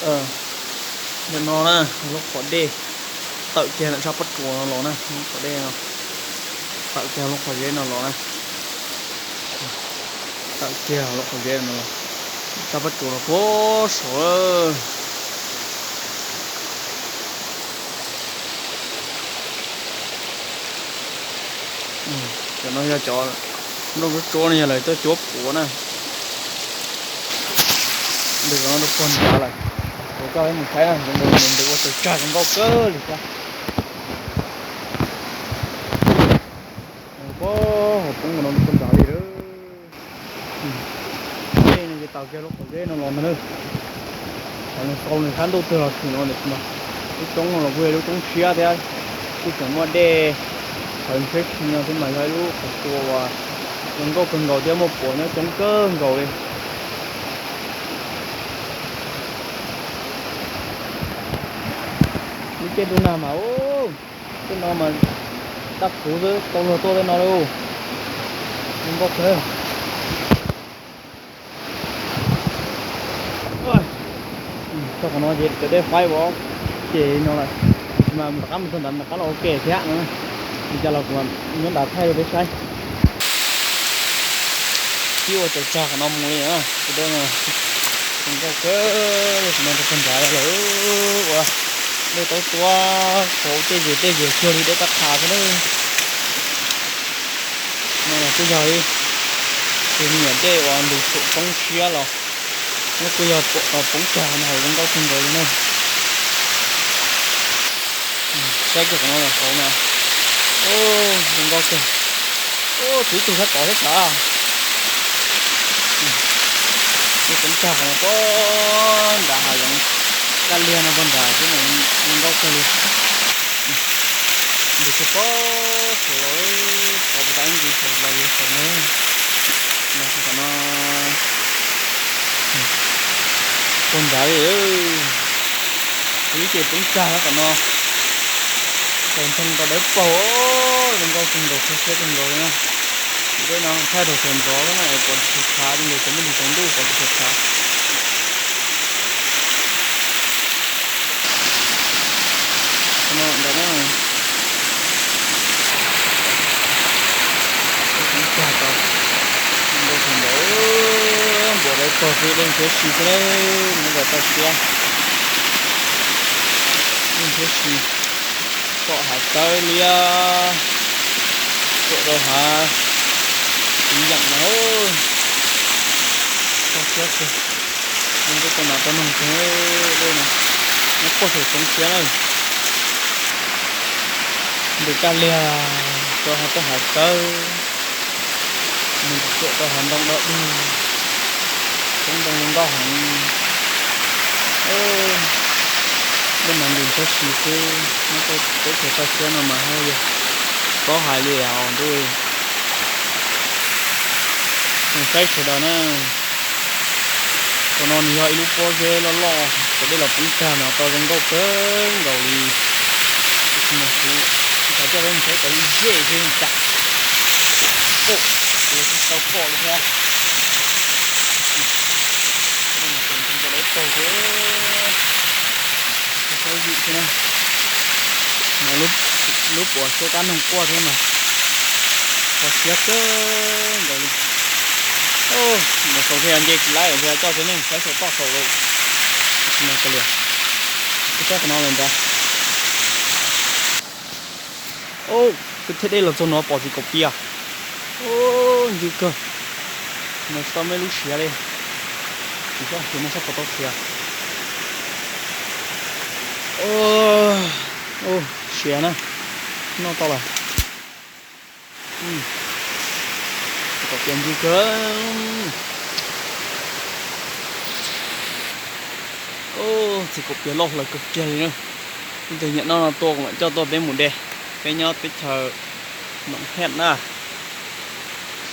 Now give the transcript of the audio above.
Nim no na, lub qhov dej tawm kiag ntawm sab pob tsuas no los na, lub qhov dej no tawm kiag lub qhov zeb no los na, tawm kiag lub qhov zeb no los, sab pob tsuas los puag saud. Cov no yog cov nplooj tsuab tsuab no yog lawv tuaj cuab puav na. Ntawm no rau puag nrad lawm. Kuv coj peb mus saib na, zoo nkaus li ntawd ua tsaug tsag zoo nkauj kawg li thiab. Puag hauv poob no rau puag nrad li lawm. Dej no ces taws kiag lub qhov zeb no los ntag na. Qhov no sau nws sab ntuj twg los tshwm no ntawm no. Lub roob no los kuj yog lub roob siab thiab, kuj tseem muaj dej. Qhov tsheb si no xwb mas yog ib lub qhov tsua uas zoo nkauj kawg nkaus thiab muaj puav nyob coob kawg nkaus li. Lub caij ntuj nag mas, tej no mas daj phuv xwb, tau luag tuaj tej no lauj. Zoo nkauj kawg. Txog qhov no ces cov dej faib ua ces no lawm, tab sis mas rov qab mus txog ntawd rov qab los ua ke thiab no. Li cas los kuv nyob nrad thaij rau peb saib. Pib ua tsaug tsag qhov no mus li na, tus dej no zoo nkauj kawg. Qhov no rau puag nrad lawm, ua dej taub tuab hauv tej zes tej zes cuag li dej tab qha xwb na. No los kuj yog ib tug me nyuam dej uas ntus saum poob siab los, nws kuj yog poob tsag no hauv zoo nkauj kawg nkaus li na. Saib kiag qhov no los hauv na, zoo nkauj kawg. Ub, tshuav ib tug sab tod thiab sav. Dej poob tsag qhov no puag nrad hav zoov Daj Liag no puag nrad xwb, zoo nkauj kawg li. Ntus kiag puag saud los, tod puag ta ib ntsis saud los yog saud na. Los tom no puag nrad li, kuv ib ce poob tsag tom no. Txaus ntshai tau dawb paug, zoo nkauj kawg nkaus, kho siab kawg nkaus li na. Dej no thaij thaum sawv ntxov na es pom tsis tshua tshav, zoo nkaus cov muaj nqis tsaus ntuj pom tsis tshua tshav. Qhov no ntawd na, poob tsag tau, zoo nkauj kawg nkaus, npuas dawb paug xwb, dej ntshiab si xwb na, nyob rau toj siab, dej ntshiab si. Tom hav tsawb liab, tsuam rau hav txiv yeem no, kho siab kawg. Zoo nkauj kawg no, tau noog kawg, dej no nyob puag saum Txoov Siab na. Ntws Daj Liag rau hav, toj hav tsawb, mus tsuam rau hav ntoo dog dig, coob ntoo zoo nkauj heev. Dej mas nqis ntshiab si xwb, nyob teb chaws toj siab no mas yog txhob hais li os ntuj. Saib sawv daws na, qhov no nws yog ib lub pob zeb loj loj, cov dej los poob tag mas tau zoo nkauj kawg nkaus li. Tab sis mas kuv xav coj peb mus saib cov lub zej xwb cas pom, kuv tsis tau pom li thiab. Dej mas tseem ncho dawb paug thiab, saib vim xwb na. Mas lub puas siab kab noog quaj thiab mas kho siab kawg nkaus li. Mus saud thiaj nce tsis laib, ntshe coj cov neeg saib saum toj saud lawm. Tab sis mas kav liam, peb saib qhov no lawm ntag. Twb thiaj dej los txog no pom txiv kaum pias. Ncw kawg. No tsis tau muaj ib lub siav li. Tsis tau siav, no sab puas tau siav. Siav na, noj tau lawm. Txiv kaum pias ncw kawg. Txiv kaum pias loj hlawv kawg kiag li na. Leej twg nyiam noj no tuaj kuv mam coj tuaj peb mus de. Peb nyob teb chaws Noom Hej na.